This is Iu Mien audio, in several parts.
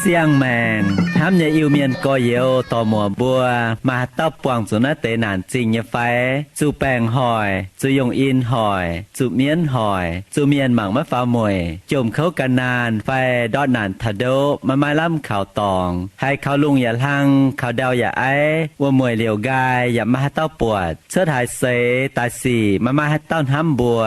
Siang-maengc hnamv nyei Iu-Mienh gorx-youz dorc-muoc mbuo, maaih haaix dauh buangh zuqc naaiv deix naanc zingh nyei fai? Zuqc baengc hoic, zuqc yungh in hoic, zuqc mienv hoic, zuqc mienh mangc maiv faaux mueic, jomc kouv gan naanh fai ndortv naanc taux ndoqv, maiv maaih lamh kaux dorngx, haiz kaux lungh yaac hlang, kaux ndau yaac aiv, wuom-mueic liouc nqaai yaac maiv maaih haaix dauh buatc, cuotv haaix seix daaih sic maiv maaih haaix dauh hnamv mbuo,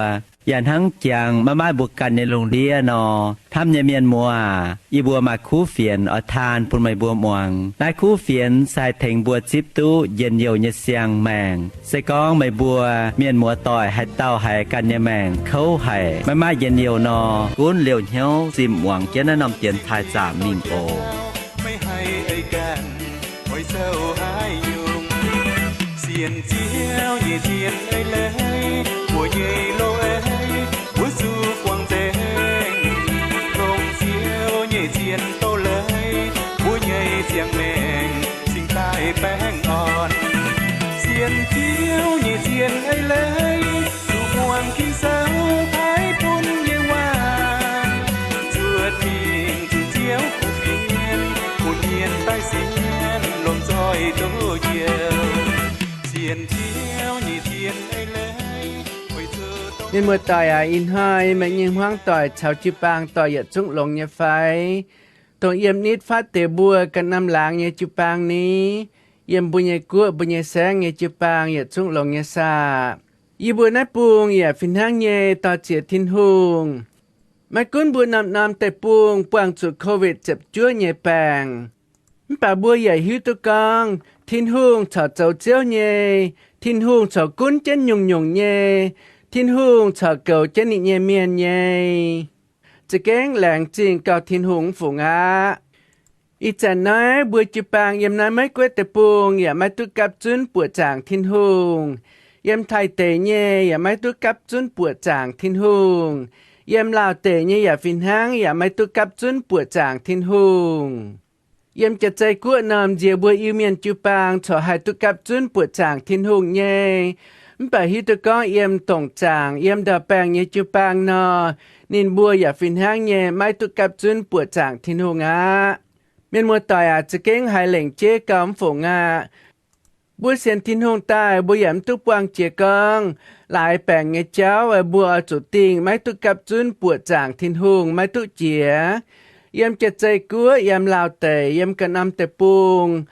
yaac hnangv jangx maiv maaih mbuo ganh nyei lungh ndiev nor. Hnamv nyei mienh muoz aac, yie mbuo maaih kuv fienx oix taan bun meih mbuo muangx. Naaiv kuv fienx se haih tengx mbuo zipv duqv njien-youh nyei siang-maengc. Se gorngv meih mbuo mienh muoz doic haaix dauh haiz ganh nyei maengc kouv haic, maiv maaih njien-youh nor, gunv liouh hnyouv zimh muangx jienv naaiv norm dienx taaih zaamc mingh oc. Meih haih eix ganh oix zoux haaix nyungc? Sienx Ziouv nyei zien eix leiz, mbuo nyei loz-eix mbuo zuqc guangc nzengc. Longc Ziouv nyei zien doz-leiz, mbuo nyei ziangh maengc cingx daaih baengh orn. Sienx Ziouv nyei zien eix leiz, zuqc muangx Ging-Sou paaiv bun nyei waac, zuotc mingh zuqc Ziouv kuv fienx, bun mienh daaih sienx lomh nzoih doz-youh. Sienx Ziouv nyei zien eix leiz. Mienh muoz doic aac, ih hnoi meih nyei hmuangv doic caux jiu-baang doic yietc zungv longx nyei fai? Dongh yiem nitv fatv deix mbuo ganh norm laangz nyei jiu-baang ni, yiem mbuo nyei guoqv, mbuo nyei saengv nyei jiu-baang yietc zungv longx nyei saah? Yie mbuo naaiv bung yaac fih hnangv nyei dor-ziec Tin-Hungh. Maiv gunv mbuo norm-norm deic-bung buangh zuqc COVID ziepc juov nyei baengc, mv baac mbuo yaac hiuv duqv gorngv Tin-Hungh corc zoux Ziouv nyei, Tin-Hungh corc gunv jienv nyungc-nyungc nyei, Tin-Hungh corc goux jienv ninh nyei mienh nyei. Za'gengh laengz zingh gauh Tin-Hungh mv fungc aqv. Ih zanc naaiv mbuo jiu-baang yiem naaiv Meiv Guoqv deic-bung yaac maiv duqv gapv zunv buoqc zaangc Tin-Hungh. Yiem Taiv deic nyei yaac maiv duqv gapv zunv buoqc zaangc Tin-Hungh. Yiem Laauv deic nyei yaac fih hnangv yaac maiv duqv gapv zunv buoqc zaangc Tin-Hungh. Yiem Jaav-Zei Guoqv norm nziex mbuo Iu-Mienh jiu-baang corc haih duqv gapv zunv buoqc zaangc Tin-Hungh nyei. Mv baac hiuv duqv gorngv yiem ndongc zaangc yiem ndau baengh nyei jiu-baang nor, ninh mbuo yaac fih hnangv nyei maiv duqv gapv zunv buoqc zaangc Tin-Hungh aqv. Mienh muoz-doic aac, za'gengh haiz lengc jeiv gauh mv fungc aqv. Mbuo sienx Tin-Hungh daaih, mbuo yaac mv duqv buangh jiex gorngv laaix baengc nyei jauv mbuo oix zuqc dingh maiv duqv gapv zunv buoqc zaangc Tin-Hungh maiv duqv jiex. Yiem Jaav-Zei Guoqv, yiem Laauv deic, yiem ganh norm deic-bung,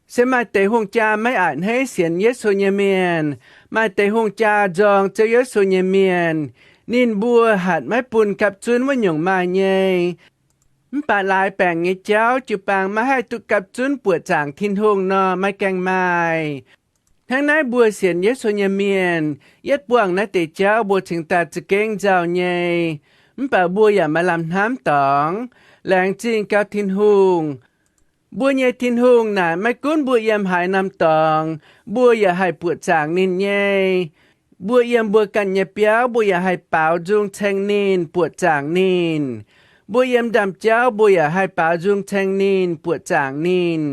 se maaih deix hungh jaa maiv a'hneiv sienx Yesu nyei mienh, maaih deix hungh jaa nzorng Ziouv Yesu nyei mienh, ninh mbuo hatc maiv bun gapv zunv wuov nyungc maaih nyei. Mv baac laaix baengc nyei jauv jiu-baang maiv haih duqv gapv zunv buoqc zaangc Tin-Hungh nor, maiv gaengh maaih. Hnangv naaiv mbuo sienx Yesu nyei mienh, yietv buangh naaiv deix jauv mbuo cingx daaih za'gengh nzauh nyei. Mv baac mbuo yaac maaih lamh hnamv dorngx, laengz zingh gauh Tin-Hungh. Mbuo nyei Tin-Hungh naaic, maiv gunv mbuo yiem haaix norm dorngx, mbuo yaac haih buoqc zaangc ninh nyei. Mbuo yiem mbuo ganh nyei biauv, mbuo yaac haih baaux nzung ceng ninh, buoqc zaangc ninh. Mbuo yiem ndaamv-jauv, mbuo yaac haih baaux nzung ceng ninh, buoqc zaangc ninh.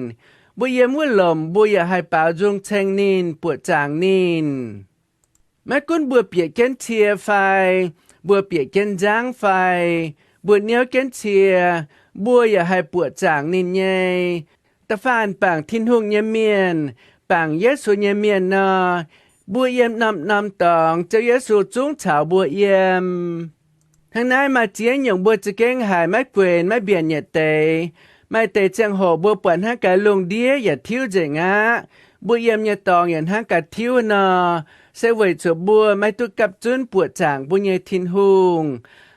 Mbuo yiem wuov lomc, mbuo yaac haih baaux nzung ceng ninh, buoqc zaangc ninh. Maiv gunv mbuo bieqc jienv cie fai, mbuo bieqc jienv nzangv fai, mbuo niouv jienv cie, mbuo yaac haih buoqc zaangc ninh nyei. Da'faanh bangc Tin-Hungh nyei mienh, bangc Yesu nyei mienh nor, mbuo yiem norm-norm dorngx Ziouv Yesu zungv caux mbuo yiem. Hnangv naaiv maaih ziex nyungc mbuo za'gengh haiz maiv guenx maiv mbienc yietc deix. Maaih deix ziangh hoc mbuo buatc hnangv gaax lungh ndiev yaac tiuv nzengc aqv. Mbuo yiem nyei dorngx yaac hnangv gaax tiuv nor, se weic zuqc mbuo maiv duqv gapv zunv buoqc zaangc mbuo nyei Tin-Hungh.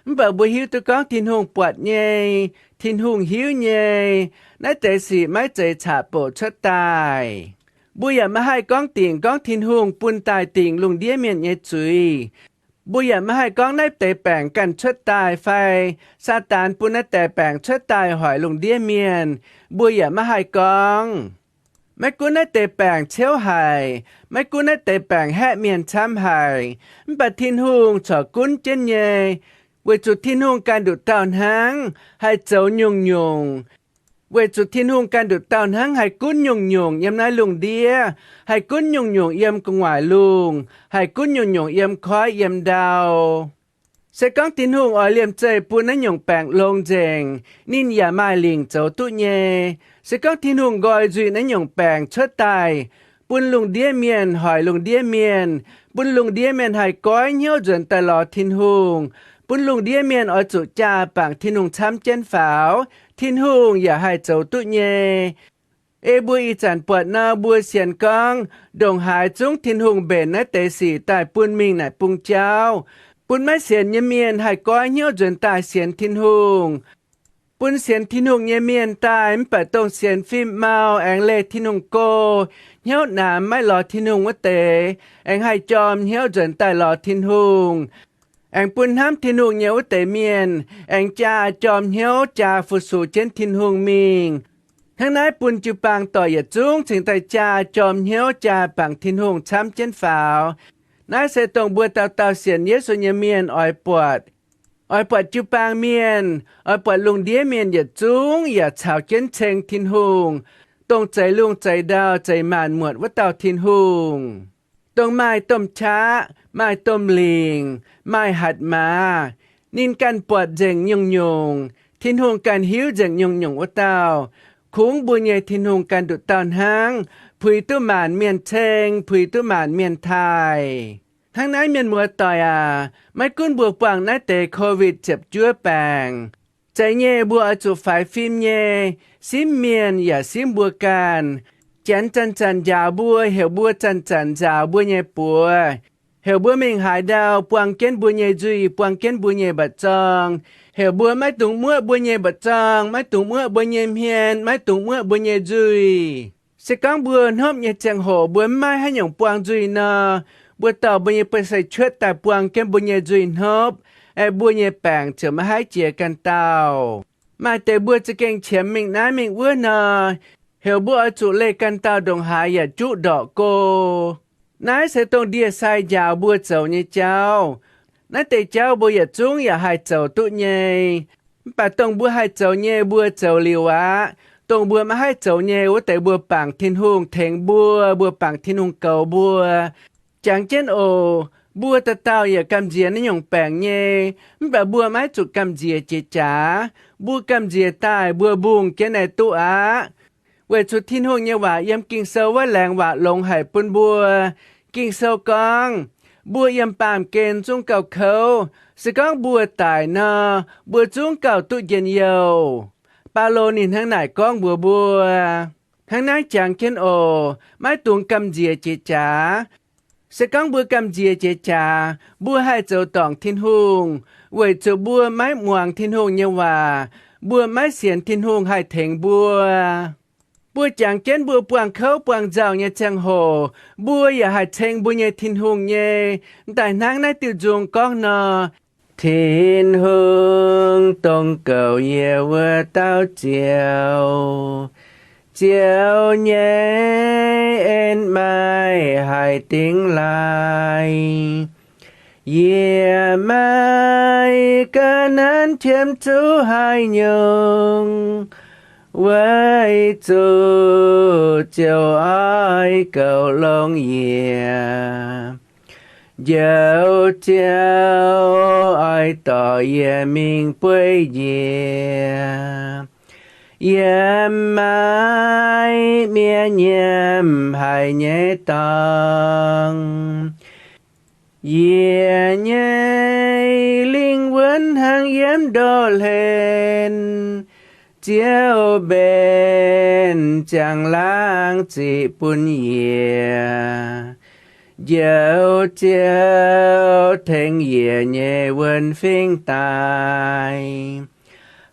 Mv baac mbuo hiuv duqv gorngv Tin-Hungh buatc nyei, Tin-Hungh hiuv nyei. Naaiv deix sic maiv zeiz caqv-bouc cuotv daaih. Mbuo yaac maiv haih gorngv dingc gorngv Tin-Hungh bun daaih dingc lungh ndiev mienh nyei zuiz. Mbuo yaac maiv haih gorngv naaiv deix baengc ganh cuotv daaih fai Saadaan bun naaiv deix baengc cuotv daaih hoic lungh ndiev mienh. Mbuo yaac maiv haih gorngv. Maiv gunv naaiv deix baengc ciouv haic, maiv gunv naaiv deix baengc haeqv mienh camv haic, mv baac Tin-Hungh corc gunv jienv nyei, weic zuqc Tin-Hungh ganh nduqc dauh hnangv haih zoux nyungc-nyungc. weic zuqc Tin-Hungh ganh nduqc dauh hnangv haih gunv nyungc-nyungc yiem naaiv lungh ndiev, haih gunv nyungc-nyungc yiem gu'nguaaic lungh, haih gunv nyungc-nyungc yiem koiv yiem ndau. Se gorngv Tin-Hungh oix liemh zeih bun naaiv nyungc baengc longx nzengc, ninh yaac maaih lingc zoux duqv nyei. Se gorngv Tin-Hungh nqoi nzuih naaiv nyungc baengc cuotv daaih, bun lungh ndiev mienh hoic lungh ndiev mienh, bun lungh ndiev mienh haih goiv hnyouv nzuonx daaih lorz Tin-Hungh, bun lungh ndiev mienh oix zuqc jaa bangc Tin-Hungh camv jienv faaux, Tin-Hungh yaac haih zoux duqv nyei. Ei mbuo ih zanc buatc nor, mbuo sienx gorngv ndongc haaix zungv Tin-Hungh mbenc naaiv deix sic daaih bun mingh naaic bung jauv, bun maiv sienx nyei mienh haih goiv hnyouv nzuonx daaih sienx Tin-Hungh, bun sienx Tin-Hungh nyei mienh daaih mv baac dongh sienx fim mau, aengx leih Tin-Hungh go, hnyouv namx maiv lorz Tin-Hungh wuov deix, aengx haih jorm hnyouv nzuonx daaih lorz Tin-Hungh. Aengx bun hnamv Tin-Hungh nyei wuov deix mienh aengx jaa jorm hnyouv, jaa fu-sux jienv Tin-Hungh mingh. Hnangv naaiv bun jiu-baang doic yietc zungv cingx daaih jaa jorm hnyouv, jaa bangc Tin-Hungh camv jienv faaux. Naaiv se dongh mbuo dauh dauh sienx Yesu nyei mienh oix buatc. Oix buatc jiu-baang mienh, oix buatc lungh ndiev mienh yietc zungv yaac caux jienv ceng Tin-Hungh, dongh zeix lungh zeix ndau, zeix maanc muotc wuov dauh Tin-Hungh, dongh maaih domh qaqv, maaih domh lingc, maaih hatc maaz. Ninh ganh buatc nzengc nyungc-nyungc, Tin-Hungh ganh hiuv nzengc nyungc-nyungc wuov dauh. Kungx mbuo nyei Tin-Hungh ganh nduqc dauh hnangv, puix duqv maanc mienh ceng, puix duqv maanc mienh taaih. Hnangv naaiv, mienh muoz doic aac, maiv gunv mbuo buangh naaiv deix Covid ziepc juov baengc, zeiz nyei mbuo oix zuqc faix fim nyei, simv mienh yaac simv mbuo ganh. Janx zanc-zanc njaaux mbuo, heuc mbuo zanc-zanc nzaaux mbuo nyei buoz, heuc mbuo mingh haaix ndau buang jienv mbuo nyei nzuih, buang jienv mbuo nyei mba'zorng, heuc mbuo maiv dungx muoqv mbuo nyei mba'zorng, maiv dungx muoqv mbuo nyei hmien, maiv dungx muoqv mbuo nyei nzuih. Se gorngv mbuo hnopv nyei ziangh hoc mbuo maiv maaih haaix nyungc buang nzuih nor, mbuo dorh mbuo nyei buoz-seix cuotv daaih buang jienv mbuo nyei nzuih hnopv, aengx mbuo nyei baengc ziouc maiv haih jiex ganh dauh. Maaih deix mbuo za'gengh qiemx mingh naaiv mingh wuov nor, heuc mbuo oix zuqc leih ganh dauh ndongc haaix yaac juqv ndorqc go. Naaiv se dongh ndie-sai njaaux mbuo zoux nyei jauv. Naaiv deix jauv mbuo yietc zungv yaac haih zoux duqv nyei. Mv baac dongh mbuo haih zoux nyei mbuo zoux liuz aqv. Dongh mbuo maiv haih zoux nyei wuov deix mbuo bangc Tin-Hungh tengx mbuo, mbuo bangc Tin-Hungh goux mbuo. Jangx jienv oc, mbuo dauh dauh yaac gamh nziex naaiv nyungc baengc nyei, mv baac mbuo maiv zuqc gamh nziex jiex jaax. Mbuo gamh nziex daaih mbuo mbungh jienv naaiv duqv aqv. Weic zuqc Tin-Hungh nyei waac yiem Ging-Sou wuov laengz waac longx haic bun mbuo. Ging-Sou gorngv, mbuo yiem baamh gen zungv gauh kouv. Se gorngv mbuo daic nor, mbuo zungv gauh duqv njien-youh. Baulo ninh hnangv naaic gorngv mbuox mbuo. Hnangv naaiv jangx jienv oc, maiv dungx gamh nziex jiex jaax. Se gorngv mbuo gamh nziex jiex jaax, mbuo haih zoux dorngc Tin-Hungh, weic zuqc mbuo maiv muangx Tin-Hungh nyei waac, mbuo maiv sienx Tin-Hungh haih tengx mbuo. Mbuo jangx jienv mbuo buangh kouv buangh nzauh nyei ziangh hoc, mbuo yaac haih ceng mbuo nyei Tin-Hungh nyei. Daaih hnangv naaiv diuh nzung gorngv nor, Tin-Hungh dongh goux yie wuov dauh Ziouv, Ziouv nyei en maaih haaix dingx laai. Yie maiv ga'naaiv qiemx zuqc haaix nyungc, weic zuqc Ziouv oix goux longx yie. Njoux Ziouv oix dorh yie mingh bueiv njiec, yiem maiv miev nyiemv haic nyei dorngx. Yie nyei lingh wuonx hnangv yiem ndoh hlen, Ziouv mbenc ziangh laangz ziqc bun yie. Njoux Ziouv tengx yie nyei wuonx fingx daaih.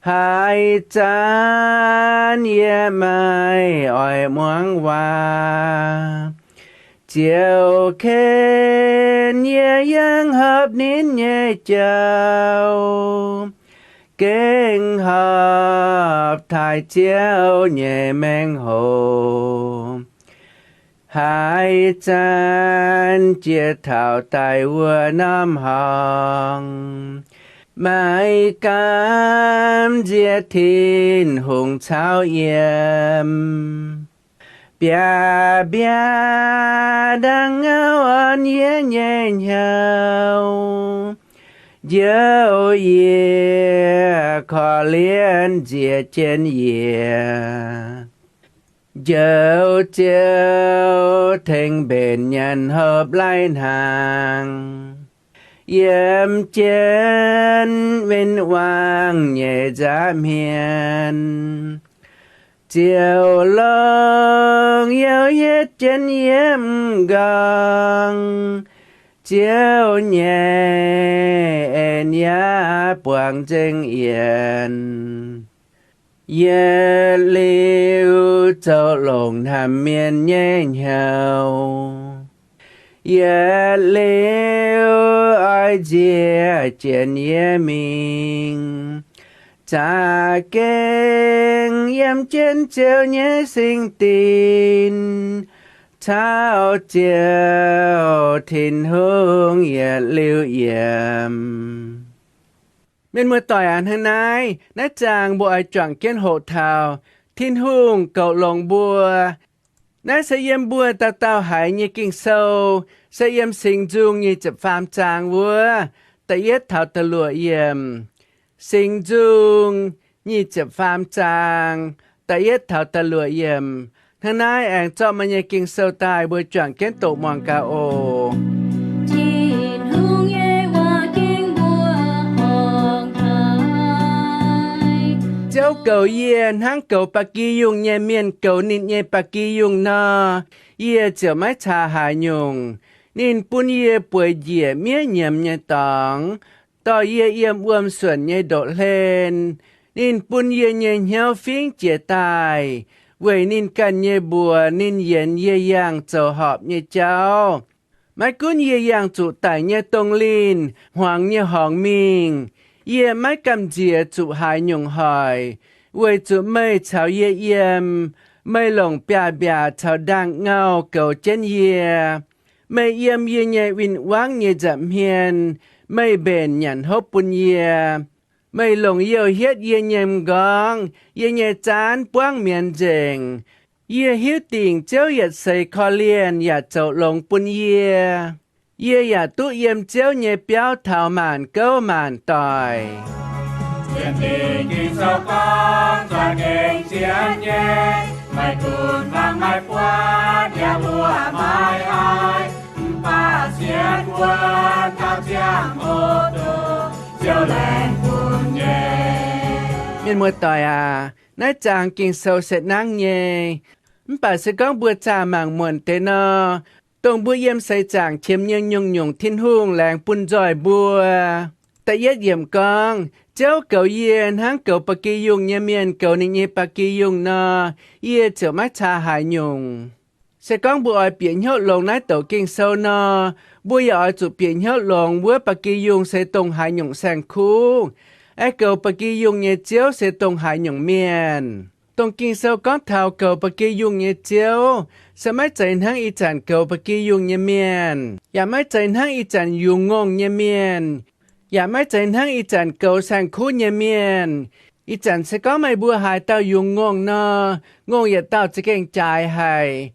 Haaix zanc yie maiv oix muangx waac, Ziouv ken yie yangh hopv ninh nyei jauv, gengh hopv taaih Ziouv nyei maengc hoc. Haaix zanc jiex taux daaih wuov norm horngh, Maiv gaamv nziex Tin-Hungh caux yiem, biaav-mbiaav ndaangc ngau orn yie nyei hnyouv. Njoux yie, korv-lienh nziex jienv yie, njoux Ziouv tengx mbenc nyanc hopv lai-hnaangx, yiem jienv win-wangv nyei nza'hmien. Ziouv longc youh hietv jienv yie m'nqorngv, Ziouv nyei en yaac buangh nzengc yienh. Yietc liuz zoux longc hnamv mienh nyei hnyouv, yietc liuz oix nziex jienv yie mingh, za'gengh yiem jienv Ziouv nyei singx dinc, caux Ziouv Tin-Hungh yietc liuz yiem. Mienh muoz-doic aac, hnangv naaiv, naaiv zaang mbuo oix juangc jienv hoqc taux Tin-Hungh goux longx mbuo. Naaiv se yiem mbuo dauh dauh haiz nyei Ging-Sou, se yiem Singx Nzung nyic ziepc faam zaang wuov, da'yietv taux da'luoqc yiemc. Singx Nzung nyic ziepc faam zaang, da'yietv taux da'luoqc yiemc. Hnangv naaiv aengx zorqv meih nyei Ging-Sou daaih, mbuo juangc jienv doqc muangx gaax oc. Tin-Hungh nyei waac ging mbuo horngc haic. Ziouv goux yie hnangv goux ba'gi yungh nyei mienh goux ninh nyei ba'gi yungh nor, yie ziouc maiv caa haaix nyungc. Ninh bun yie bueix njiec miev nyiemz nyei dorngx, dorh yie yiem wuom-suonc nyei ndoqv-hlen. Ninh bun yie nyei hnyouv fingv jiez daaih, weic ninh ganh nyei mbuox ninh yienx yie yangh zoux horpc nyei jauv. Maiv gunv yie yangh zuqc daic nyei dongh linh, hmuangx nyei horngx mingh, yie maiv gamh nziex zuqc haaix nyungc hoic, weic zuqc meih caux yie yiem. Meih longc biaav-mbiaac caux ndaangh ngau goux jienv yie. Meih yiem yie nyei win-wangv nyei nza'hmien. Meih mbenc nyanc hopv bun yie. Meih longc youh hietv yie nyei m'nqorngv, yie nyei zaanv buangv mienz nzengc. Yie hiuv dingc Ziouv yietc seix korv-lienh yaac zoux longx bun yie. Yie yaac duqv yiem Ziouv nyei biauv taux maanc gouv maanc doic. Sienx Fingx Ging-Sou gorngv, za'gengh sienx nyei, maiv gunv fangx maiv buatc, yaac mbuoqc maiv haih, mv baac sienx wuov taux ziangh hoc dongh Ziouv laengz bun nyei. Mienh muoz-doic aac, naaiv zaang Ging-Sou se nangv nyei. Mv baac se gorngv mbuo zaah mangc muonc deix nor, dongh mbuo yiem seix zaangc qiemx nyei nyungc-nyungc Tin-Hungh laengz bun nzoih mbuo. Da'yietv yiemc gorngv, Ziouv goux yie hnangv goux ba'gi yungh nyei mienh goux ninh nyei ba'gi yungh nor, yie ziouc maiv caa haaix nyungc. Se gorngv mbuo oix bieqc hnyouv longx naaiv douc Ging-Sou nor, mbuo yaac oix zuqc bieqc hnyouv longx wuov ba'gi yungh se dongh haaix nyungc saeng-kuv, aengx goux ba'gi yungh nyei Ziouv se dongh haaix nyungc mienh. Dongh Ging-Sou gorngv taux goux ba'gi yungh nyei Ziouv, se maiv zeiz hnangv ih zanc goux ba'gi yungh nyei mienh, yaac maiv zeiz hnangv ih zanc yungz ngongh nyei mienh, yaac maiv zeiz hnangv ih zanc goux saeng-kuv nyei mienh. Ih zanc se gorngv meih mbuo haaix dauh yungz ngongh nor, ngongh yietc dauh za'gengh jaaix haic.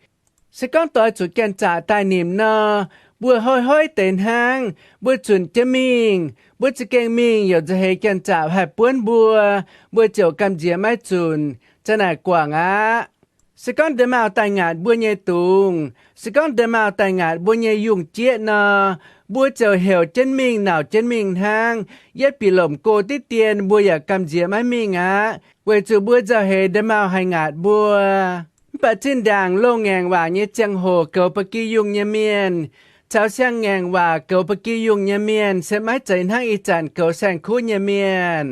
Se gorngv doix zuqc janx-zaqc daaih nimc nor, mbuo hoiv-hoiv deix hnangv, mbuo zunc jienv mingh, mbuo za'gengh mingh youc nza'heix janx-zaqc haih buonv mbuo, mbuo ziouc gamh nziex maiv zunc, za'naaic guangc aqv. Se gorngv nda'maauh daaih ngaatc mbuo nyei dungz, se gorngv nda'maauh daaih ngaatc mbuo nyei yungh jieqv nor, mbuo ziouc heuc jienv mingh, nauc jienv mingh hnangv. Yietv bieqc lomc go diqv dien, mbuo yaac gamh nziex maiv mingh aqv, weic zuqc mbuo nzauh heix nda'maauh haih ngaatc mbuo. Mv baac zinh ndaangc loz-ngaengc waac nyei ziangh hoc goux ba'gi yungh nyei mienh caux siang-ngaengc waac goux ba'gi yungh nyei mienh se maiv zeiz hnangv ih zanc goux saeng-kuv nyei mienh.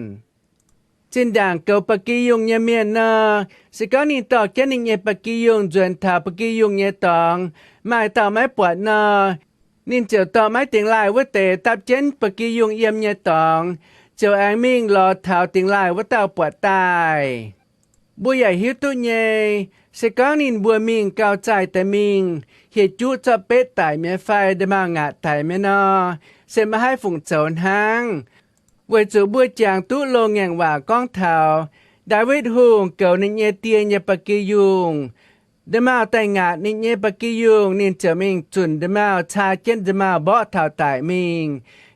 Zinh ndaangc goux ba'gi yungh nyei mienh nor, se gorngv ninh dorh jienv ninh nyei ba'gi yungh nzuonx taux ba'gi yungh nyei dorngx, maaih dauh maiv buatc nor, ninh ziouc dorh maiv dingx laaih wuov deix dapv jienv ba'gi yungh yiem nyei dorngx, ziouc aengx mingh lorz taux dingx laaih wuov dauh buatc daaih. Mbuo yaac hiuv duqv nyei, se gorngv ninh mbuo mingh gauh zaih deix mingh, hieh juqv zorqv betv daic mi'aqv fai nda'maauh ngaatc daic mi'aqv nor, se maiv haih fungc zoux hnangv. Weic zuqc mbuo jangx duqv loz-ngaengc waac gorngv taux Ndaawitv Hungh goux ninh nyei die nyei ba'gi yungh. Nda'maauh daaih ngaatc ninh nyei ba'gi yungh, ninh ziouc mingh zunc nda'maauh, caa jienv nda'maauh mborqv taux daic mingh.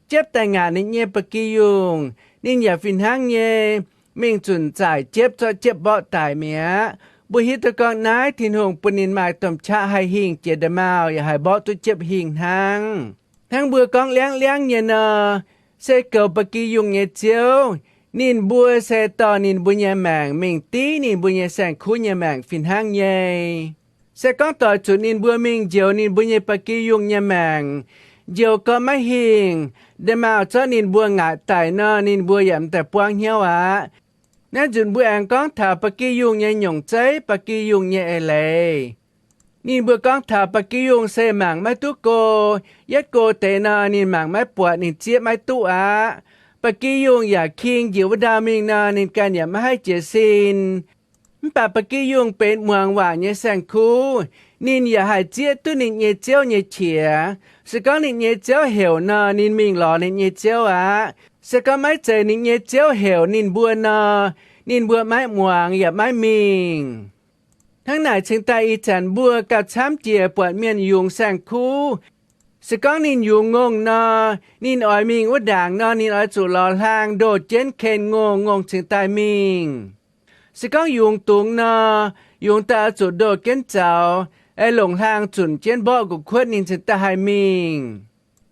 Jepv daaih ngaatc ninh nyei ba'gi yungh, ninh yaac fih hnangv nyei mingh zunc zaaic Jepv, zorqv Jepv mborqv daic mi'aqv. Mbuo hiuv duqv gorngv naaiv Tin-Hungh bun ninh maaih domh qaqv haih hingh jiex nda'maauh yaac haih mborqv duqv Jepv hingh hnangv. Hnangv mbuo gorngv liangv liangv nyei nor, se goux ba'gi yungh nyei ziouv, ninh mbuo se dorh ninh mbuo nyei maengc mingh div ninh mbuo nyei saeng-kuv nyei maengc fih hnangv nyei. Se gorngv doix zuqc ninh mbuo mingh njoux ninh mbuo nyei ba'gi yungh nyei maengc, njoux gorngv maiv hingh, nda'maauh zorqv ninh mbuo ngaatc daic nor, ninh mbuo yaac m'daaih buangv hnyouv aqv. Naaiv nzunc mbuo aengx gorngv taux ba'gi yungh nyei nyungc zeiv, ba'gi yungh nyei eix leiz. Ninh mbuo gorngv taux ba'gi yungh se mangc maiv duqv go. Yietv go deix nor, ninh mangc maiv buatc, ninh zieqv maiv duqv aqv. Ba'gi yungh yaac king njiec wuov ndau mingh nor, ninh ganh yaac maiv haih jiez sin. Mv baac ba'gi yungh benx muangx waac nyei saeng-kuv. Ninh yaac haih zieqv duqv ninh nyei ziouv nyei qiex. Se gorngv ninh nyei ziouv heuc nor, ninh mingh lorz ninh nyei ziouv aqv. Se gorngv maiv zeiz ninh nyei ziouv heuc ninh mbuo nor, ninh mbuo maiv muangx yaac maiv mingh. Hnangv naaic cingx daaih ih zanc mbuo gauh camv jiex buatc mienh yungz saeng-kuv. Se gorngv ninh yungz ngongh nor, ninh oix mingh wuov ndaangc nor, ninh oix zuqc lorz hlaang ndoh jienv ken ngongh, ngongh cingx daaih mingh. Se gorngv yungz dungz nor, yungz daaih oix zuqc ndoh jienv zaux, ei longc hlaang zunc jienv mborqv nqox-kuotv ninh cingx daaih haih mingh.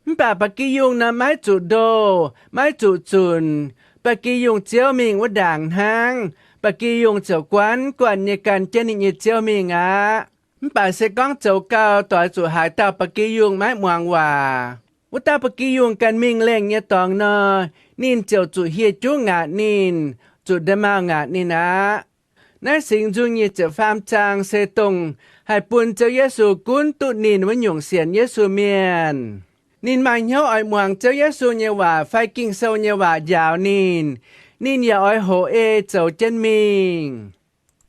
Mv baac ba'gi yungh nor maiv zuqc ndoh, maiv zuqc zunc. Ba'gi yungh ziouv mingh wuov ndaangc hnangv, ba'gi yungh ziouc guanv guanh nyei gan jienv ninh nyei ziouv mingh aqv. Mv baac se gorngv zoux gau doix zuqc haaix dauh ba'gi yungh maiv muangx waac, wuov dauh ba'gi yungh ganh mingh lengh nyei dorngx nor, ninh ziouc zuqc hieh juv ngaatc ninh, zuqc nda'maauh ngaatc ninh aqv. Naaiv Singx Nzung nyic ziepc faam zaang se dongh haih bun Ziouv Yesu gunv duqv ninh wuov nyungc sienx Yesu mienh. Ninh maaih hnyouv oix muangx Ziouv Yesu nyei waac fai Ging-Sou nyei waac njaaux ninh, ninh yaac oix hoqc ei zoux jienv mingh.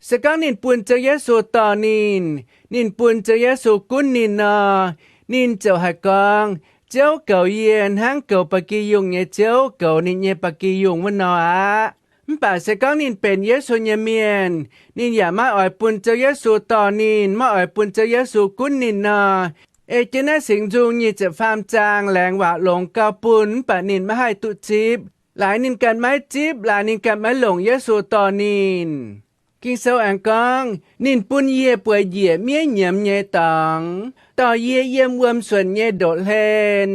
Se gorngv ninh bun Ziouv Yesu dorh ninh, ninh bun Ziouv Yesu gunv ninh nor, ninh ziouc haih gorngv, Ziouv goux yie hnangv goux ba'gi yungh nyei ziouv goux ninh nyei ba'gi yungh wuov nor aqv. Mv baac se gorngv ninh benx Yesu nyei mienh, ninh yaac maiv oix bun Ziouv Yesu dorh ninh, maiv oix bun Ziouv Yesu gunv ninh nor, ei jienv naaiv Singx Nzung nyic ziepc faam zaang laengz waac longx gau bun, mv baac ninh maiv haih duqv zipv. Laaix ninh ganh maiv zipv, laaix ninh ganh maiv longc Yesu dorh ninh. Ging-Sou aengx gorngv, Ninh bun yie bueix njiec miev nyiemz nyei dorngx, dorh yie yiem wuom suonc nyei ndoqv-hlen.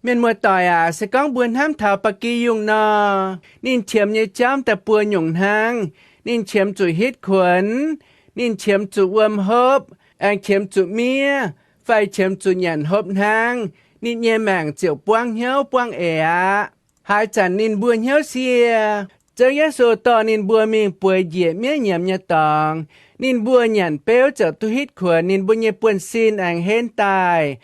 Mienh muoz-doic aac, se gorngv mbuo hnamv taux ba'gi yungh nor, ninh qiemx nyei jauv daaih buo nyungc hnangv. Ninh qiemx zuqc hitv kuonx, ninh qiemx zuqc wuom hopv, aengx qiemx zuqc miev, fai qiemx zuqc nyanc hopv hnangv, ninh nyei maengc ziouc buangv hnyouv buangv eix aqv. Haaix zanc ninh mbuo hnyouv sie, Ziouv Yesu dorh ninh mbuo mingh bueix njiec miev nyiemz nyei dorngx, ninh mbuo nyanc beuv ziouc duqv hitv kuonx, ninh mbuo nyei buonv-sin aengx henv daaih.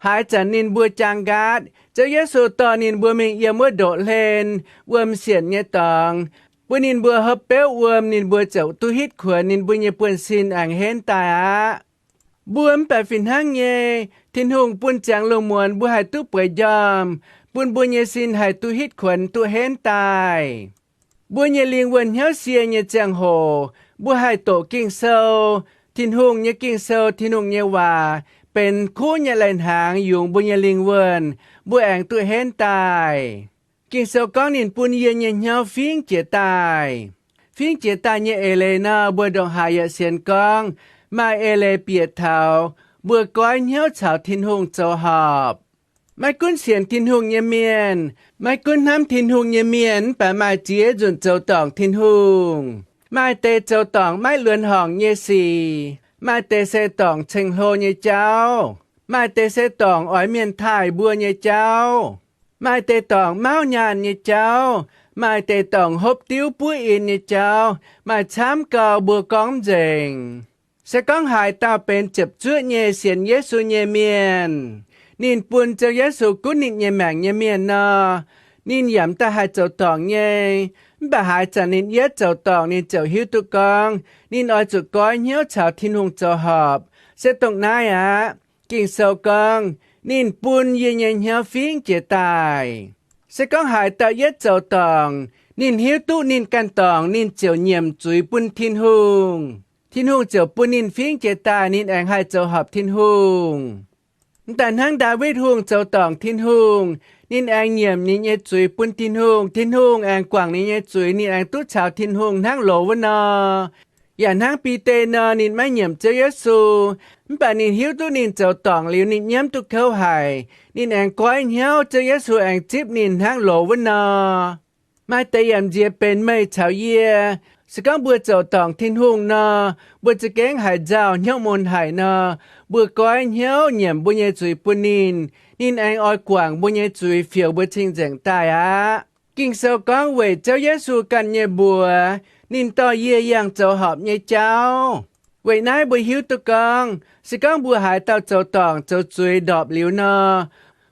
Haaix zanc ninh mbuo jaang nqaatv, Ziouv Yesu dorh ninh mbuo mingh yiem wuov ndoqv-hlen, wuom sienc nyei dorngx, bun ninh mbuo hopv beuv wuom, ninh mbuo ziouc duqv hitv kuonx, ninh mbuo nyei buonv-sin aengx henv daaih aqv. Mbuo mv baac fih hnangv nyei, Tin-Hungh bun ziangx lungh muonz mbuo haih duqv bueix njormh, bun mbuo nyei sin haih duqv hitv kuonx duqv henv daaih. Mbuo nyei lingh wuonh hnyouv sie nyei ziangh hoc, mbuo haih doqc Ging-Sou, Tin-Hungh nyei Ging-Sou, Tin-Hungh nyei waac benx kuv nyei lai-hnaangx yungz mbuo nyei lingh wuonh, mbuo aengx duqv henv daaih. Ging-Sou gorngv ninh bun yie nyei hnyouv fingv jiez daaih. Fingv jiez daaih nyei eix leiz nor, mbuo ndongc haaix yaac sienx gorngv maaih eix leiz bieqc taux mbuo goiv hnyouv caux Tin-Hungh zoux horpc. Maiv gunv sienx Tin-Hungh nyei mienh, maiv gunv hnamv Tin-Hungh nyei mienh mv baac maaih ziex nzunc zoux dorngc Tin-Hungh. Maaih deix zoux dorngc maiv luonx horngc nyei sic. Maaih deix se dorngc ceng-hlo nyei jauv. Maaih deix se dorngc oix mienh taaih mbuo nyei jauv. Maaih deix dorngc mauv nyaanh nyei jauv. Maaih deix dorngc hopv diuv buov in nyei jauv. Maaih camv gau mbuo gorngv mv nzengc. Se gorngv haaix dauh benx ziepc zuoqv nyei sienx Yesu nyei mienh, ninh bun Ziouv Yesu gunv ninh nyei maengc nyei mienh nor, ninh yaac m'daaih haih zoux dorngc nyei. Mv baac haaix zanc ninh yietv zoux dorngc, ninh ziouc hiuv duqv gorngv ninh oix zuqc goiv hnyouv caux Tin-Hungh zoux horpc. Se dongh naaiv aqv. Ging-Sou gorngv, Ninh bun yie nyei hnyouv fingv jiez daaih. Se gorngv haaix dauh yietv zoux dorngc, ninh hiuv duqv ninh ganh dorngc, ninh ziouc nyiemc zuiz bun Tin-Hungh. Tin-Hungh ziouc bun ninh fingv jiez daaih, ninh aengx haih zoux horpc Tin-Hungh. Mv daaih hnangv Ndaawitv Hungh zoux dorngc Tin-Hungh, ninh aengx nyiemc ninh nyei zuiz bun Tin-Hungh, Tin-Hungh aengx guangc ninh nyei zuiz, ninh aengx duqv caux Tin-Hungh hnangv loz wuov nor. Yaac hnangv Bide nor, ninh maiv nyiemc Ziouv Yesu, mv baac ninh hiuv duqv ninh zoux dorngc liuz ninh nyiemv duqv kouv haic, ninh aengx goiv hnyouv, Ziouv Yesu aengx zipv ninh hnangv loz wuov nor. Maaih deix yaac nziex benx meih caux yie. Se gorngv mbuo zoux dorngc Tin-Hungh nor, mbuo za'gengh haiz nzauh hnyouv mun haic nor, mbuo goiv hnyouv nyiemc mbuo nyei zuiz bun ninh, ninh aengx oix guangc mbuo nyei zuiz, fioux mbuo cing-nzengc daaih aqv. Ging-Sou gorngv weic Ziouv Yesu ganh nyei mbuox, ninh dorh yie yangh zoux horpc nyei jauv. Weic naaiv mbuo hiuv duqv gorngv, se gorngv mbuo haaix dauh zoux dorngc zoux zuiz ndorpc liuz nor,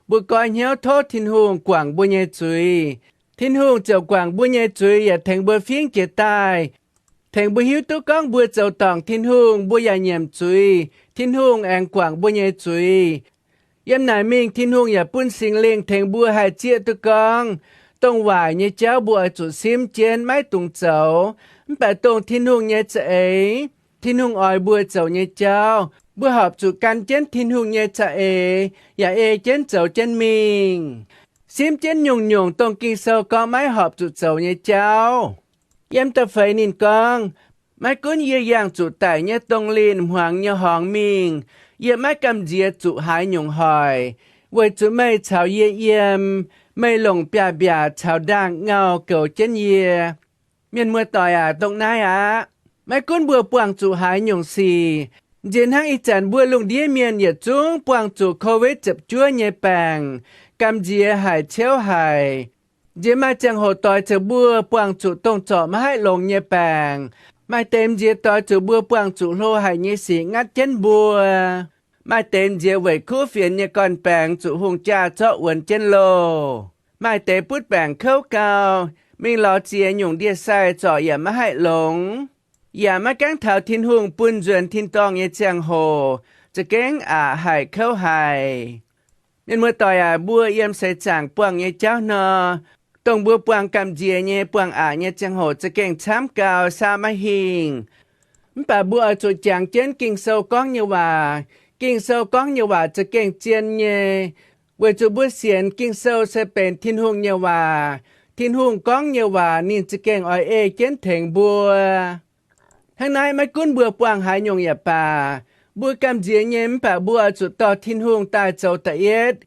mbuo goiv hnyouv tov Tin-Hungh guangc mbuo nyei zuiz. Tin-Hungh ziouc guangc mbuo nyei zuiz yaac tengx mbuo fingv jiez daaih, tengx mbuo hiuv duqv gorngv mbuo zoux dorngc Tin-Hungh, mbuo yaac nyiemc zuiz, Tin-Hungh aengx guangc mbuo nyei zuiz. Yiem naaic mingh Tin-Hungh yaac bun Singx Lingh tengx mbuo haih zieqv duqv gorngv, dongh waaic nyei jauv mbuo oix zuqc simv jienv maiv dungx zoux, mv baac dongh Tin-Hungh nyei za'eix, Tin-Hungh oix mbuo zoux nyei jauv, mbuo horpc zuqc gan jienv Tin-Hungh nyei za'eix yaac ei jienv zoux jienv mingh. Simv jienv nyungc-nyungc dongh Ging-Sou gorngv maiv horpc zuqc zoux nyei jauv. Yiem da'feix ninh gorngv, maiv gunv yie yangh zuqc daic nyei dongh linh hmuangx nyei horngz mingh, yie maiv gamh nziex zuqc haaix nyungc hoic, weic zuqc meih caux yie yiem, meih longc biaav-mbiaac caux ndaangh-ngau goux jienv yie. Mienh muoz-doic aac, dongh naaiv aqv. Maiv gunv mbuo buangh zuqc haaix nyungc sic, nziex hnangv ih zanc mbuo lungh ndiev mienh yietc zungv buangh zuqc Covid ziepc juov nyei baengc, gamh nziex haic, ciouv haic. Nziex maaih ziangh hoc doix zuqc mbuo buangh zuqc dongh zorc maiv haih longx nyei baengc. Maaih deix nziex doix zuqc mbuo buangh zuqc hlo haic nyei sic ngatv jienv mbuo. Maaih deix nziex weic kuv fienx nyei gorn-baengx zuqc hungh jaa zorqv wuonx jienv loh. Maaih deix butv baengc kouv gau, mingh lorz ziex nyungc ndie-sai zorc yaac maiv haih longx. Yaac maiv gaengh taux Tin-Hungh bun nzuonx tin-dorngh nyei ziangh hoc, za'gengh aqc haic, kouv haic. Mienh muoz-doic aac, mbuo yiem seix zaangc buangh nyei jauv nor, dongh mbuo buangh gamh nziex nyei, buangh aqc nyei ziangh hoc za'gengh camv gau, saav maiv hingh. Mv baac mbuo oix zuqc jangx jienv Ging-Sou gorngv nyei waac. Ging-Sou gorngv nyei waac za'gengh zien nyei, weic zuqc mbuo sienx Ging-Sou se benx Tin-Hungh nyei waac. Tin-Hungh gorngv nyei waac ninh za'gengh oix ei jienv tengx mbuo. Hnangv naaiv, maiv gunv mbuo buangh haaix nyungc yaac baac, mbuo gamh nziex nyei mv baac mbuo oix zuqc dorh Tin-Hungh daaih zoux da'yietv.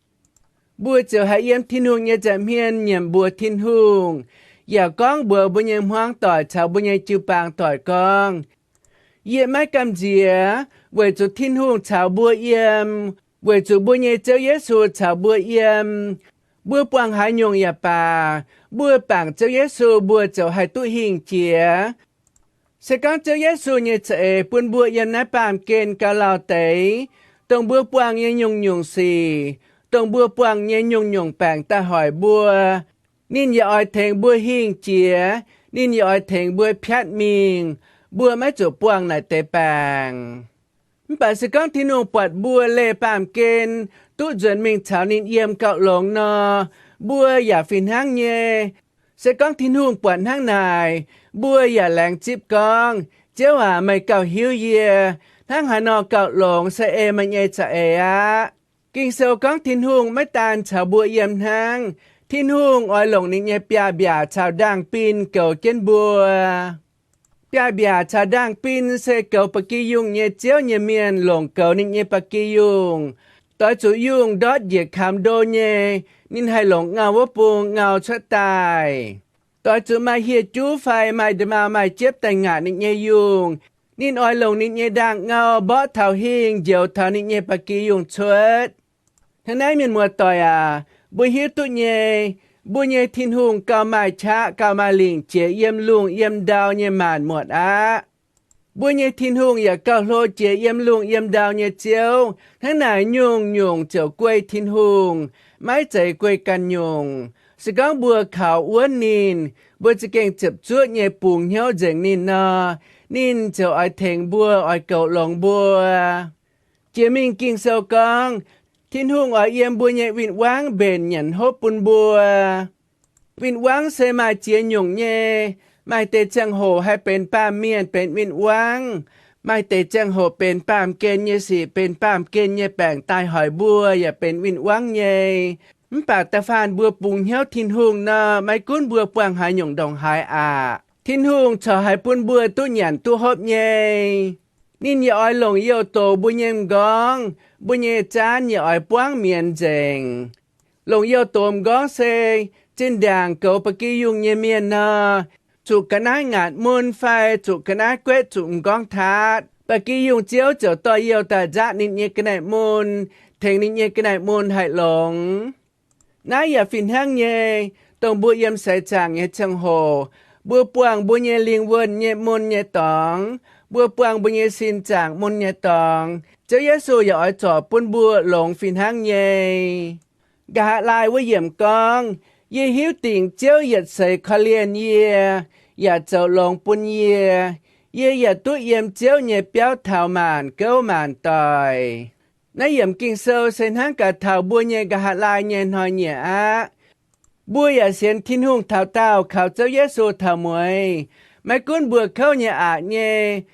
Mbuo ziouc haih yiem Tin-Hungh nyei nza'hmien nyiemc mbuox Tin-Hungh, yaac gorngv mbuox mbuo nyei hmuangv doic caux mbuo nyei jiu-baang doic gorngv, yie maiv gamh nziex, weic zuqc Tin-Hungh caux mbuo yiem, weic zuqc mbuo nyei Ziouv Yesu caux mbuo yiem. Mbuo buangh haaix nyungc yaac baac, mbuo bangc Ziouv Yesu mbuo ziouc haih duqv hingh jiex. Se gorngv Ziouv Yesu nyei za'eix bun mbuo yiem naaiv baamh gen gauh lauh deix, dongh mbuo buangh nyei nyungc-nyungc sic, dongh mbuo buangh nyei nyungc-nyungc baengc daaih hoic mbuo, ninh yaac oix tengx mbuo hingh jiex, ninh yaac oix tengx mbuo piatv mingh, mbuo maiv zuqc buangh naaic deix baengc. Mv baac se gorngv Tin-Hungh buatc mbuo leih baamh gen duqv nzuonx mingh caux ninh yiem gauh longx nor, mbuo yaac fih hnangv nyei. Se gorngv Tin-Hungh buatc hnangv naaic, mbuo yaac laengz zipv gorngv, Ziouv aac, meih gauh hiuv yie. Hnangv haaix nor gauh longx se ei meih nyei za'eix aqv. Ging-Sou gorngv Tin-Hungh maiv daan caux mbuo yiem hnangv. Tin-Hungh oix longc ninh nyei biaav-mbiaac caux ndaang-bin goux jienv mbuo. Biaav-mbiaac caux ndaang-bin se goux ba'gi yungh nyei Ziouv nyei mienh longc goux ninh nyei ba'gi yungh. Doix zuqc yungh ndortv njiec kamx ndo nyei, ninh haih longc ngau wuov bung ngau cuotv daaih. Doix zuqc maaih hieh juv fai maaih nda'maauh maaih jiepv daaih ngaatc ninh nyei yungh, ninh oix longc ninh nyei ndaang-ngau mborqv taux hingh njoux taux ninh nyei ba'gi yungh cuotv. Hnangv naaiv, mienh muoz-doic aac, mbuo hiuv duqv nyei, mbuo nyei Tin-Hungh gauh maaih qaqv gauh maaih lingc jiex yiem lungh yiem ndau nyei maanc muotc aqv. Mbuo nyei Tin-Hungh yaac gauh hlo jiex yiem lungh yiem ndau nyei Ziouv. Hnangv naaic, nyungc-nyungc ziouc guei Tin-Hungh, maiv zeiz guei ganh nyungc. Se gorngv mbuo kaux wuonv ninh, mbuo za'gengh ziepc zuoqv nyei bungx hnyouv nzengc ninh nor, ninh ziouc oix tengx mbuo, oix goux longx mbuo. Jiex mingh Ging-Sou gorngv, Tin-Hungh oix yiem mbuo nyei win-wangv mbenc nyanc hopv bun mbuo. Win-wangv se maaih ziex nyungc nyei. Maaih deix ziangh hoc haih benx baamh mienh benx win-wangv. Maaih deix ziangh hoc benx baamh gen nyei sic, benx baamh gen nyei baengc daaih hoic mbuo yaac benx win-wangv nyei. Mv baac da'faanh mbuo bungx hnyouv Tin-Hungh nor, maiv gunv mbuo buangh haaix nyungc ndongc haaix aqv, Tin-Hungh corc haih bun mbuo duqv nyanc duqv hopv nyei. Ninh yaac oix longc youh doz mbuo nyei m'nqorngv, mbuo nyei zaanv yaac oix buangv mienz nzengc. Longc youh doz m'nqorngv se zinh ndaangc goux ba'gi yungh nyei mienh nor, zuqc ga'naaiv ngaatc mun fai zuqc ga'naaiv guetv zuqc m'nqorngv taatv, ba'gi yungh ziouv ziouc dorh youh daaih nzaqv ninh nyei ga'naaiv mun, tengx ninh nyei ga'naaiv mun haih longx. Naaiv yaac fih hnangv nyei, dongh mbuo yiem seix zaangc nyei ziangh hoc, mbuo buangh mbuo nyei lingh wuonh nyei mun nyei dorngx, mbuo buangh mbuo nyei sin zaangc mun nyei dorngx, Ziouv Yesu yaac oix zorc bun mbuo longx fih hnangv nyei. Nqa'haav laai wuov yiemc gorngv, Yie hiuv dingc Ziouv yietc seix korv-lienh yie, yaac zoux longx bun yie. Yie yaac duqv yiem Ziouv nyei biauv taux maanc gouv maanc doic. Naaiv yiemc Ging-Sou se hnangv gaax taux mbuo nyei nqa'haav laai nyei hnoi-nyieqc aqv. Mbuo yaac sienx Tin-Hungh taux daauh kaux Ziouv Yesu taux mueiz. Maiv gunv mbuo kouv nyei aqc nyei,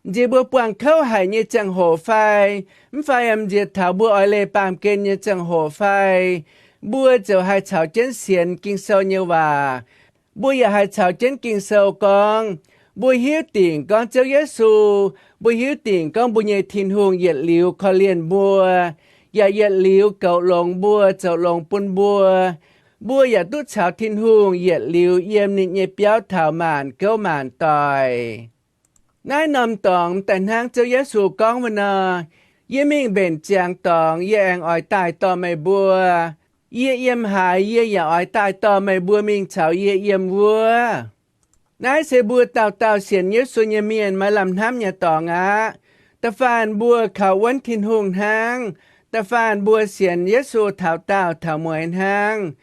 nziex mbuo buangh kouv haic nyei ziangh hoc fai, mv fai yaac nziex taux mbuo oix leih baamh gen nyei ziangh hoc fai, mbuo ziouc haih caux jienv sienx Ging-Sou nyei waac. Mbuo yaac haih caux jienv Ging-Sou gorngv, mbuo hiuv dingc gorngv Ziouv Yesu, mbuo hiuv dingc gorngv mbuo nyei Tin-Hungh yietc liuz korv-lienh mbuo, yaac yietc liuz goux longx mbuo, zoux longx bun mbuo. Mbuo yaac duqv caux Tin-Hungh yietc liuz yiem ninh nyei biauv taux maanc gouv maanc doic. Naaiv norm dorngx daaih hnangv Ziouv Yesu gorngv wuov nor, Yie mingh mbenc ziangx dorngx, yie aengx oix daaih dorh meih mbuo. Yie yiem haaix, yie yaac oix daaih dorh meih mbuo mingh caux yie yiem wuov. Naaiv se mbuo dauh dauh sienx Yesu nyei mienh maaih lamh hnamv nyei dorngx aqv. Da'faanh mbuo kaux wuonv Tin-Hungh hnangv, da'faanh mbuo sienx Yesu taux daauh taux mueiz hnangv,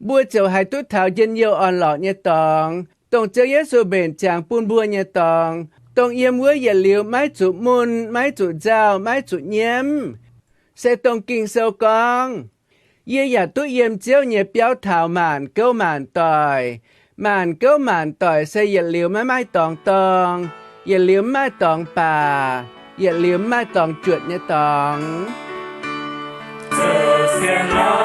mbuo ziouc haih duqv taux njien-youh orn-lorqc nyei dorngx, dongh Ziouv Yesu mbenc ziangx bun mbuo nyei dorngx, dongh yiem wuov yietc liuz maiv zuqc mun, maiv zuqc nzauh, maiv zuqc nyiemv. Se dongh Ging-Sou gorngv, Yie yaac duqv yiem Ziouv nyei biauv taux maanc gouv maanc doic. Maanc gouv maanc doic se yietc liuz maiv maaih dorngx dorng, yietc liuz mv maaih dorngx baac, yietc liuz mv maaih dorngx juotc nyei dorngx.